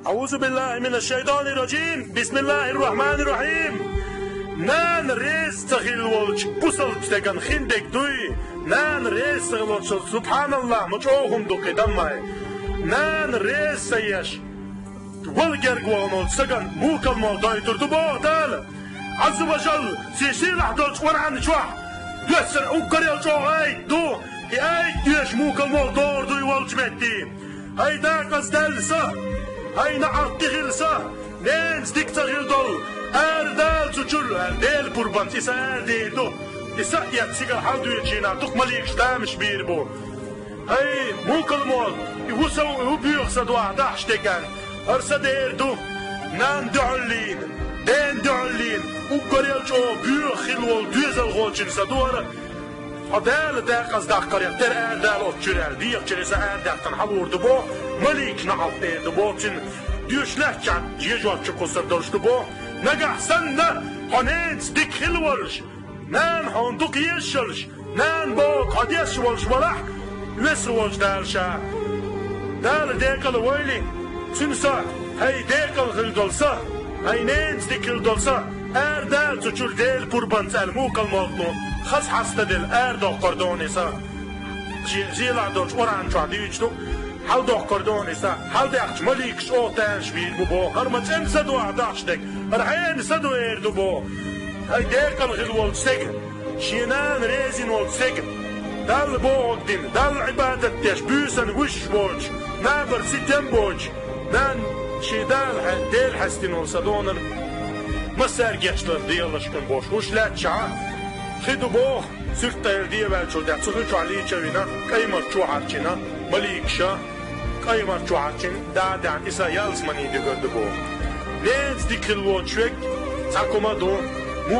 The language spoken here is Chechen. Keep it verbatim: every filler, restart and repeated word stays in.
أعوذ بالله من الشيطان الرجيم. بسم الله الرحمن الرحيم. Нана реза ца хилла волчу бусалба стеган хиндерг дуй, нана реза ца хилла волчу, субханаллахӀ, ма чӀогӀа хӀума ду кхин, даммай. Нана реза ца еш, вала герга вахана волчу стеган мукал мо дойтур ду боху Дала. Азза ва жалла, цуьнан сийлахь долчу Къуръан чохь доьссина уггаре а чӀогӀа аят ду, и аят доьшуш мукал мо догӀур дуй волчу метте. ХӀай декъаза даьлла са, хӀай неӀалт тӀе хилла са, ненца дика ца хилла долу, арадала цу чуьра, аьлла, Делан пурбанца и са арадер ду. И са а эцна цигара хьалдоьдучу хенахь дукха маликаш тамаш бийр бу. ХӀай, мукал мо, и хӀун са ву, и хӀун боьха са ду ахь дахьаш дерг аьлла, хӀара са дер ду, нанна дуьхьал лийна, дена дуьхьал лийна, уггаре а чӀогӀа боьха хилла волу доьзалхочун са ду хӀара. Хьо Дала декъаза даккхарх тера арадала оцу чуьра аьлла, дегӀан чуьра и са арадаьккхина хьалур ду боху, маликаш неӀалт эр ду боху, цуьнан доьшуш лаьттачохь ежош чу кхуссур долуш ду боху. Нагахь санна хьо ненца дика хилла волуш, нана хьуна дукха езаш йолуш, нана бохург хьо деш волуш валахь, веза волчу Дала ша. Дала декъала войла, цуьнан са, хӀай декъала хилла долу са, хӀай ненца дика хилла долу са, арадала цу чуьра Делан пурбанца аьлла мукал мо хаза хьаста делла арадоккхур ду хьуна и са. Шен сийлахь долчу Къуръан чохь дуьйцуш ду, хьаладоккхур ду хьуна и са, хьаладаьккхича маликаш чӀогӀа тамаш бийр бу боху, хӀара ма цӀена са ду ахь дахьаш дерг, хӀара хьенан са ду эр ду боху. ХӀай декъала хилла волчу стеган, шен нана реза йина волчу стеган, Далла бохург дина, Далла Ӏибадат деш, буьйсанна вуьшуш боцуш, набарна ситем боцуш, нана шен Дала хье-, Дела хьестина волу са ду хьуна, массаьрга гечдар делаш хьуна бохуш, хӀуш лаьттачохь хи ду боху, суьртдайла ден ваьллачул тӀаьхьа цу хи чохь лийча а вина, кӀай-марчо хьарчийна маликаша, кӀай-марчо хьарчийна, дӀа а даьхьна, и са ялсамане дуьгур ду боху. Ненца дика хилла воцуш верг цхьа хӀума ду, ву